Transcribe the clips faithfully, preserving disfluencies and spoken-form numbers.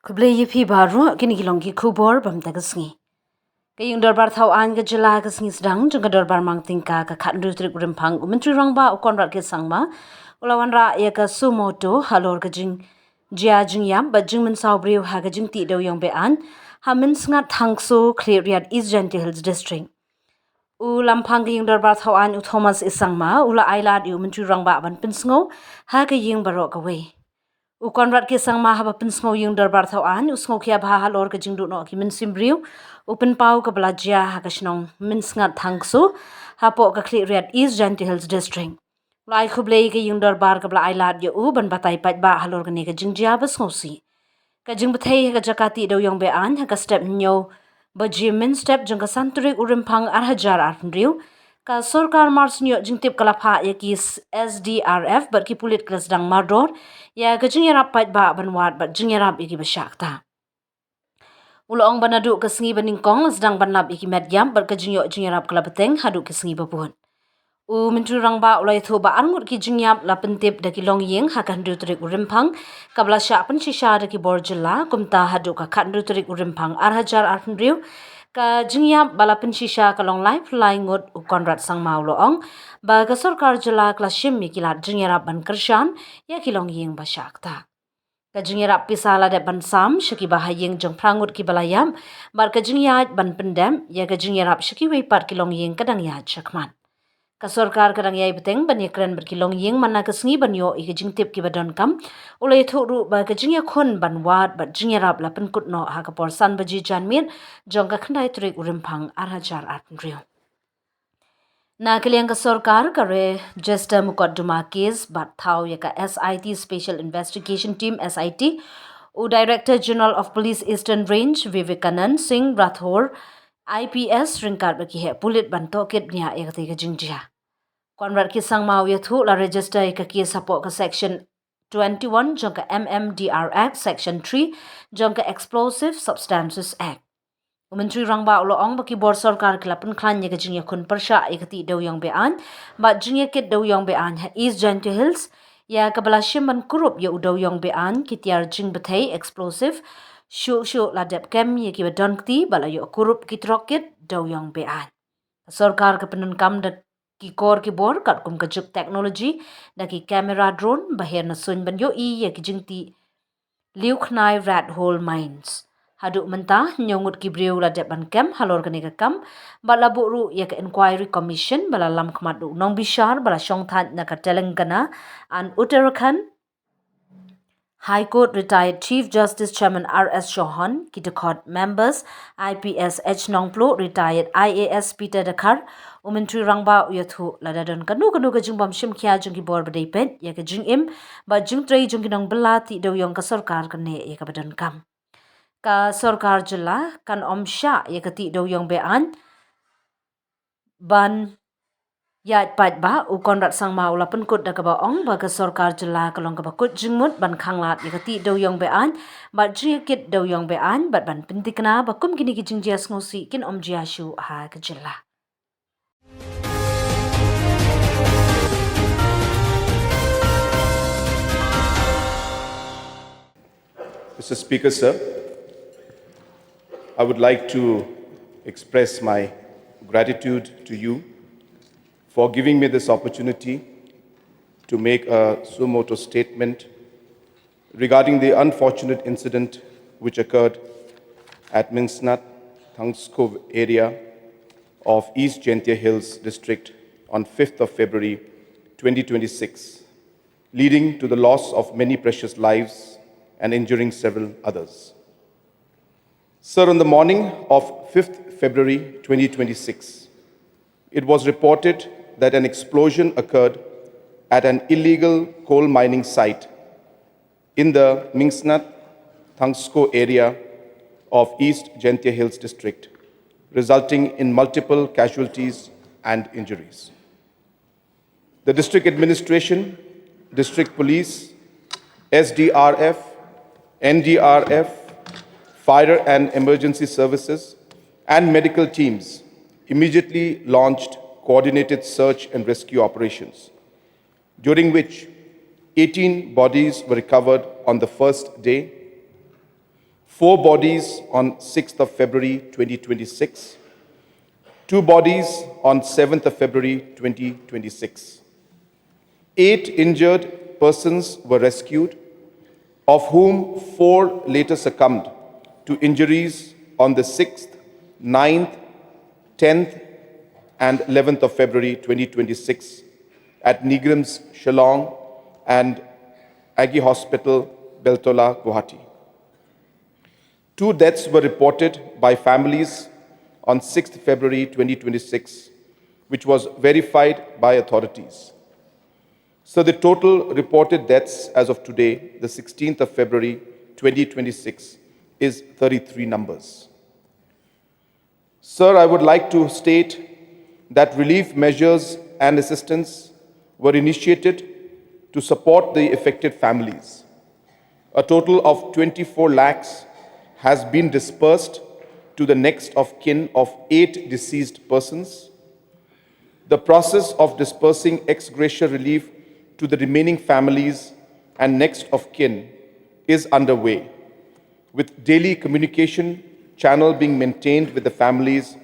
Khublei ïa phi baroh, kine ki long ki khubor bam ta ka sngi. Ka ïing dorbar thaw aiñ ka jylla ka sngi sdang jong ka dorbar mang tyngka ka khatnriew tarik u Rymphang, u Myntri Rangbah u Conrad K Sangma u la wanrah ïa ka suo moto halor ka jingjia jingïap bad jingmynsaw briew ha ka jingtih dewïong be-aiñ ha Mynsngat Thangso, Khliehriat, East Jaintia Hills District. U Lamphang ka ïing dorbar thaw aiñ u Thomas E Sangma u la ailad ïa u Myntri Rangbah ban pynsngew ha ka ïing baroh kawei. U Conrad K Sangma haba pynsngew ïing dorbar thaw aiñ u sngewkhia bha halor ka jingduh noh ki mynsiem briew, u pynpaw kaba la jia ha ka shnong Mynsngat Thangso hapoh ka Khliehriat, East Jaintia Hills District. U la ai khublei ïa ka ïing dorbar kaba la ailad ïa u ban batai paidbah halor kane ka jingjia ba sngewsih. Ka jingbthei ha ka jaka tih dewïong be-aiñ ha ka step hynñiew baje mynstep jong ka san tarik u Rymphang ar hajar arphew hynriew. Ka sorkar mar shu ïoh jingtip ka la phah ïa ki S D R F bad ki pulit ki la sdang mardor ïa ka jingïarap paidbah ban wad bad jingïarap ïa kiba shah ktah. U la ong ba naduh ka sngi ba nyngkong la sdang ban lap ïa ki met ïap bad ka jingïoh jingïarap ka la bteng haduh ka sngi ba bud. U Myntri Rangbah u la ïathuh ba arngut ki jingïap la pyntip da ki longïing ha ka hynriew tarik u Rymphang, kaba la shah pynshisha da ki bor jylla, kumta haduh ka khatnriew tarik u Rymphang ar hajar arphew hynriew, ka jingïap ba la pynshisha ka long laiphew lai ngut. U Conrad Sangma u la ong ba ka sorkar jylla ka la shim ïa ki lad jingïarap ban kyrshan ïa ki longïing ba shah ktah. Ka jingïarap pisa la dep ban sam sha kiba ha ïing jong phra ngut kiba la ïap, bad ka jingïaid ban pyndep ïa ka jingïarap sha kiwei pat ki longïing ka dang ïaid shakhmat. Ka sorkar ka dang ïai bteng ban ïakren bad ki longïing man la ka sngi ban ïoh ïa ka jingtip kiba donkam. U la ïathuh ruh ba ka jingïakhun ban wad bad jingïarap la pynkut noh ha ka por san baje janmiet jong ka khyndai tarik u Rymphang ar hajar arphew hynriew. Na ka liang ka sorkar ka register mukotduma case bad thaw ïa ka S I T, Special Investigation Team, S I T, u Director General of Police Eastern Range, Vivekanand Singh Rathore, I P S, ryngkat bad ki heh pulit ban tohkit bniah ïa katei ka jingjia. Conrad K Sangma u ïathuh la register ïa ka case hapoh ka section twenty-one jong ka M M D R Act, section three jong ka Explosive Substances Act. U Myntri Rangbah u la ong ba ki bor sorkar ki la pynkhlaiñ ïa ka jingïakhun pyrshah ïa ka tih dewïong be-aiñ bad jingïakit dewïong be-aiñ ha East Jaintia Hills, ïa kaba la shim ban kurup ïa u dewïong be-aiñ, ki tiar jingbthei, explosive, shuh shuh la dep kem ïa kiba don kti bad la ïoh kurup ki trok kit dewïong be-aiñ. Ka sorkar ka pyndonkam da ki kor ki bor katkum ka juk technology, da ki camera drone, ba her na suiñ ban ïohi ïa ki jingtih liu khnai, rat hole mines. Haduh mynta hynñiew ngut ki briew la dep ban kem halor kane ka kam, bad la buh ruh ïa ka Inquiry Commission ba la lam khmat da u nongbishar ba la shongthait na ka Telangana and Uttarakhand High Court, retired Chief Justice Chairman R S Chauhan, ki dkhot members, I P S H Nongpluh, retired I A S Peter Dkhar. U Myntri Rangbah u ïathuh lada don kano kano ka jingbym shim khia jong ki bor ba dei peit ïa ka jingim bad jingtrei jong ki nongbylla tih dewïong, ka sorkar kan neh ïa kaba donkam. Ka sorkar jylla kan ym shah ïa ka tih dewïong be-aiñ ban ïaid paidbah. U Conrad Sangma u la pynkut da kaba ong ba ka sorkar jylla ka long kaba kut jingmut ban khanglad ïa ka tih dewïong be-aiñ bad jingïakit dewïong be-aiñ bad ban pynthikna ba kum kine ki jingjia sngewsih kin ym jia shuh ha ka jylla. Mister Speaker, sir, I would like to express my gratitude to you for giving me this opportunity to make a suo motu statement regarding the unfortunate incident which occurred at Mynsngat Thangsko area of East Jaintia Hills district on fifth of February twenty twenty-six, leading to the loss of many precious lives and injuring several others. Sir, on the morning of fifth February twenty twenty-six, it was reported that an explosion occurred at an illegal coal mining site in the Mynsngat Thangsko area of East Jaintia Hills district, resulting in multiple casualties and injuries. The district administration, district police, S D R F, N D R F, fire and emergency services, and medical teams immediately launched coordinated search and rescue operations, during which eighteen bodies were recovered on the first day. four bodies on sixth of February twenty twenty-six, two bodies on seventh of February twenty twenty-six. Eight injured persons were rescued, of whom four later succumbed to injuries on the sixth, ninth, tenth, and eleventh of February twenty twenty-six at NEIGRIHMS Shillong and Aggie Hospital, Beltola, Guwahati. Two deaths were reported by families on sixth February twenty twenty-six, which was verified by authorities. So the total reported deaths as of today, the sixteenth of February twenty twenty-six, is thirty-three numbers. Sir, I would like to state that relief measures and assistance were initiated to support the affected families. A total of twenty-four lakhs has been dispersed to the next of kin of eight deceased persons. The process of dispersing ex gratia relief to the remaining families and next of kin is underway, with daily communication channel being maintained with the families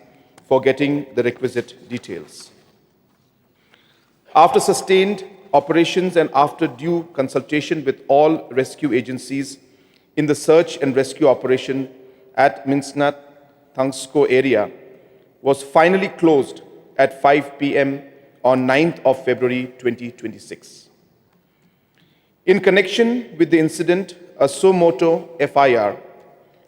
for getting the requisite details. After sustained operations and after due consultation with all rescue agencies in the search and rescue operation at Mynsngat Thangsko area was finally closed at five p m on ninth of February twenty twenty-six. In connection with the incident, a suo motu F I R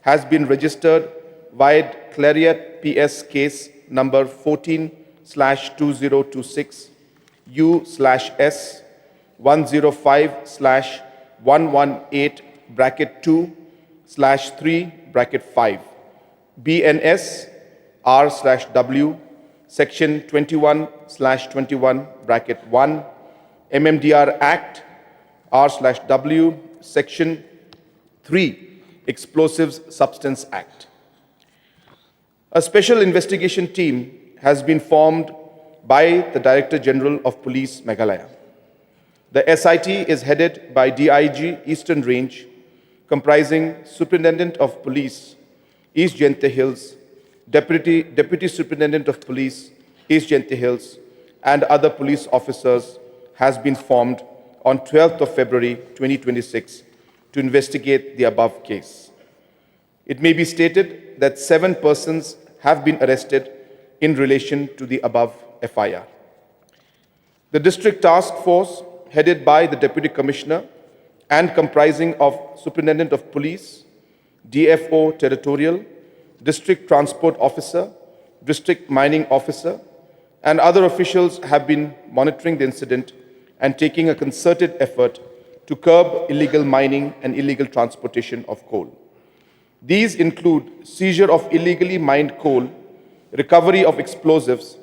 has been registered via Clariat P S case number fourteen slash two zero two six U slash S one zero five slash one one eight bracket two slash three bracket five. B N S R slash W, section twenty-one slash twenty-one bracket one, M M D R Act R slash W, section three, Explosives Substance Act. A special investigation team has been formed by the Director General of Police, Meghalaya. The S I T is headed by D I G Eastern Range, comprising Superintendent of Police, East Jaintia Hills, Deputy, Deputy Superintendent of Police, East Jaintia Hills, and other police officers, has been formed on twelfth of February twenty twenty-six to investigate the above case. It may be stated that seven persons have been arrested in relation to the above F I R. The district task force, headed by the Deputy Commissioner and comprising of Superintendent of Police, D F O Territorial, District Transport Officer, District Mining Officer, and other officials, have been monitoring the incident and taking a concerted effort to curb illegal mining and illegal transportation of coal. These include seizure of illegally mined coal, recovery of explosives,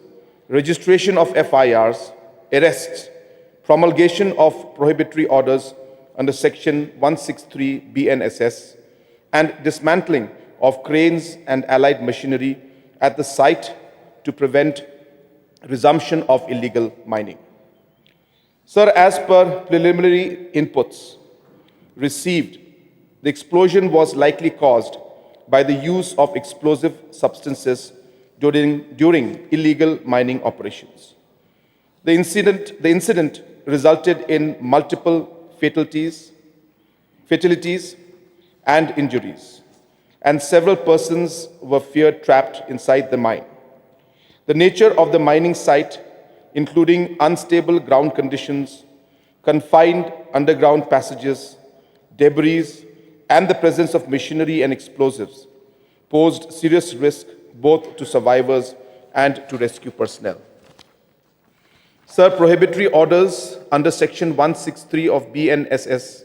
registration of F I Rs, arrests, promulgation of prohibitory orders under Section one sixty-three B N S S, and dismantling of cranes and allied machinery at the site to prevent resumption of illegal mining. Sir, as per preliminary inputs received, the explosion was likely caused by the use of explosive substances during, during illegal mining operations. The incident, the incident resulted in multiple fatalities, fatalities and injuries, and several persons were feared trapped inside the mine. The nature of the mining site, including unstable ground conditions, confined underground passages, debris, and the presence of machinery and explosives, posed serious risk both to survivors and to rescue personnel. Sir, prohibitory orders under Section one sixty-three of B N S S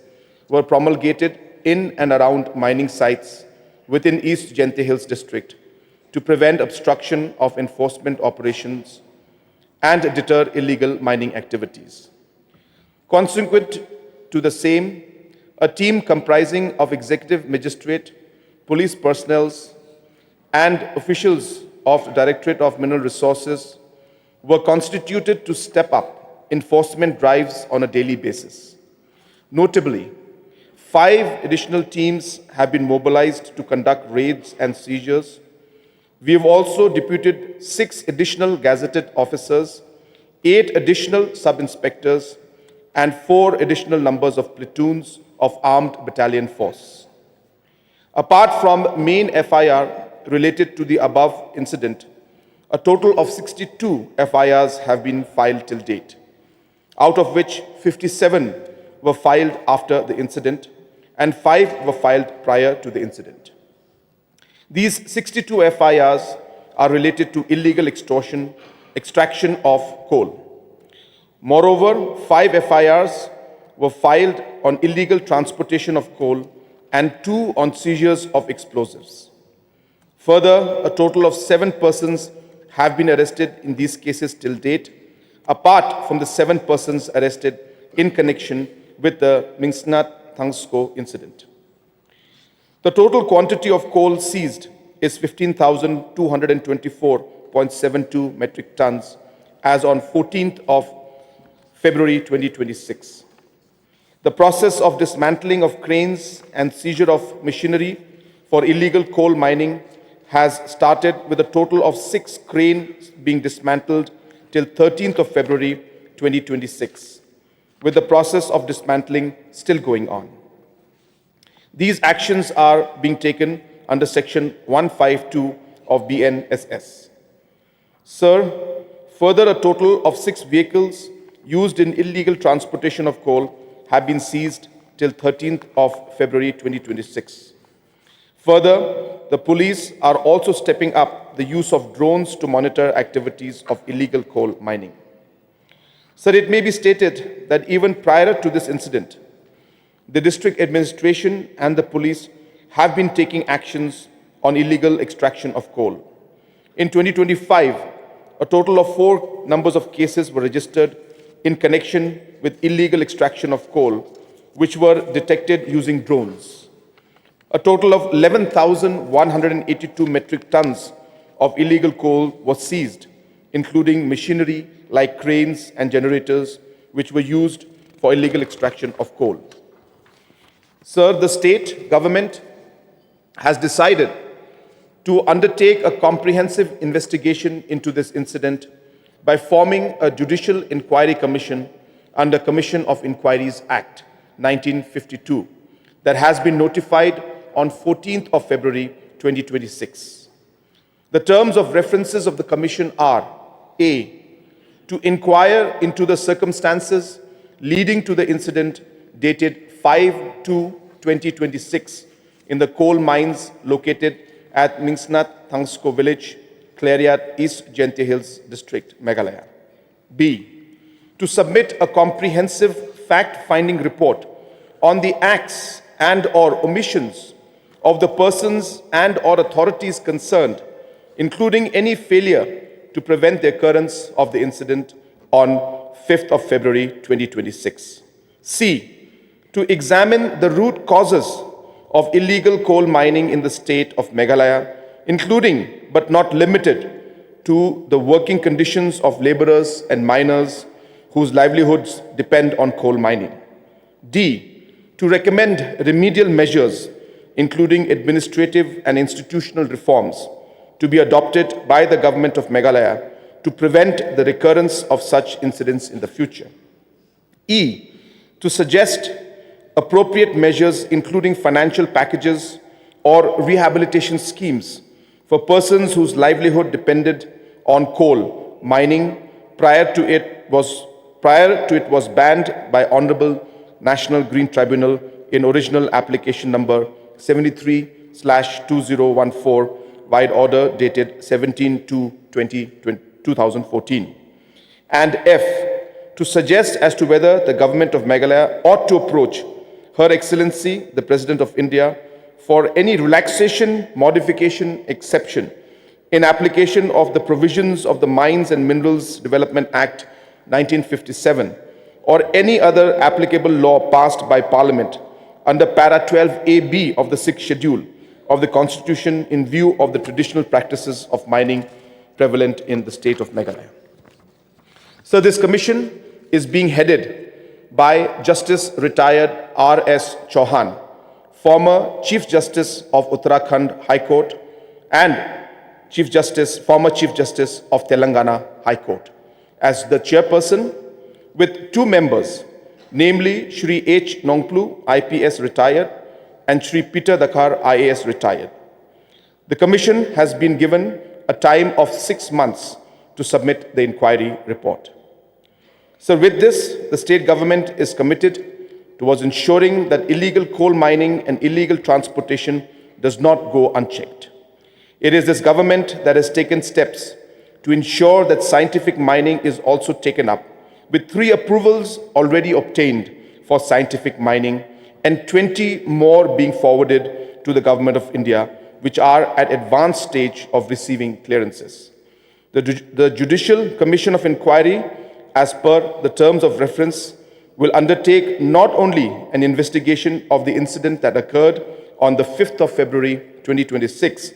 were promulgated in and around mining sites within East Jaintia Hills District to prevent obstruction of enforcement operations and deter illegal mining activities. Consequent to the same, a team comprising of executive magistrate, police personnels, and officials of Directorate of Mineral Resources were constituted to step up enforcement drives on a daily basis. Notably, Five additional teams have been mobilized to conduct raids and seizures. We have also deputed six additional gazetted officers, eight additional sub-inspectors, and four additional numbers of platoons of armed battalion force. Apart from main F I R related to the above incident, a total of sixty-two F I Rs have been filed till date, out of which fifty-seven were filed after the incident and five were filed prior to the incident. These sixty-two F I Rs are related to illegal extortion, extraction of coal. Moreover, five F I Rs were filed on illegal transportation of coal and two on seizures of explosives. Further, a total of seven persons have been arrested in these cases till date, apart from the seven persons arrested in connection with the Mingsnat Thangsko incident. The total quantity of coal seized is fifteen thousand two hundred and twenty-four point seven two metric tons as on fourteenth of February twenty twenty-six. The process of dismantling of cranes and seizure of machinery for illegal coal mining has started, with a total of six cranes being dismantled till thirteenth of February twenty twenty-six, with the process of dismantling still going on. These actions are being taken under Section one five two of B N S S. Sir, further, a total of six vehicles used in illegal transportation of coal have been seized till thirteenth of February twenty twenty-six. Further, the police are also stepping up the use of drones to monitor activities of illegal coal mining. Sir, it may be stated that even prior to this incident, the district administration and the police have been taking actions on illegal extraction of coal. In twenty twenty-five, a total of four numbers of cases were registered in connection with illegal extraction of coal, which were detected using drones. A total of eleven thousand one hundred eighty-two metric tons of illegal coal was seized, including machinery like cranes and generators, which were used for illegal extraction of coal. Sir, the state government has decided to undertake a comprehensive investigation into this incident by forming a judicial inquiry commission under Commission of Inquiries Act nineteen fifty-two that has been notified on fourteenth of February twenty twenty-six. The terms of references of the commission are: A, to inquire into the circumstances leading to the incident dated five two twenty twenty-six in the coal mines located at Mingsnat Thangsko village, Khliehriat, East Jaintia Hills District, Meghalaya. B, to submit a comprehensive fact-finding report on the acts and or omissions of the persons and or authorities concerned, including any failure to prevent the occurrence of the incident on fifth of February twenty twenty-six. C, to examine the root causes of illegal coal mining in the state of Meghalaya, including but not limited to the working conditions of laborers and miners whose livelihoods depend on coal mining. D, to recommend remedial measures, including administrative and institutional reforms, to be adopted by the Government of Meghalaya to prevent the recurrence of such incidents in the future. E, to suggest appropriate measures, including financial packages or rehabilitation schemes for persons whose livelihood depended on coal mining prior to it was, prior to it was banned by Honorable National Green Tribunal in original application number seventy-three slash two zero one four, wide order dated seventeen two twenty, two thousand fourteen. And F, to suggest as to whether the Government of Meghalaya ought to approach Her Excellency, the President of India, for any relaxation, modification, exception in application of the provisions of the Mines and Minerals Development Act nineteen fifty-seven or any other applicable law passed by Parliament under Para twelve A B of the Sixth Schedule of the Constitution in view of the traditional practices of mining prevalent in the state of Meghalaya. So this commission is being headed by Justice retired R S Chauhan, former Chief Justice of Uttarakhand High Court and Chief Justice, former Chief Justice of Telangana High Court, as the chairperson, with two members, namely Shri H Nongplu, I P S retired, and Shri Peter Dkhar, I A S retired. The commission has been given a time of six months to submit the inquiry report. So, with this, the state government is committed towards ensuring that illegal coal mining and illegal transportation does not go unchecked. It is this government that has taken steps to ensure that scientific mining is also taken up, with three approvals already obtained for scientific mining and twenty more being forwarded to the Government of India, which are at advanced stage of receiving clearances. The, ju- the Judicial Commission of Inquiry, as per the terms of reference, will undertake not only an investigation of the incident that occurred on the fifth of February twenty twenty-six,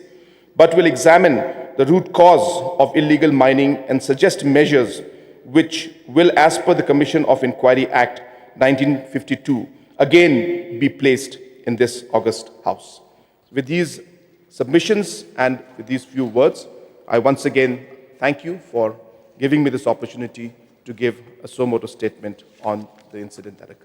but will examine the root cause of illegal mining and suggest measures which will, as per the Commission of Inquiry Act nineteen fifty-two, again be placed in this august House. With these submissions and with these few words, I once again thank you for giving me this opportunity to give a suo motu statement on the incident that occurred.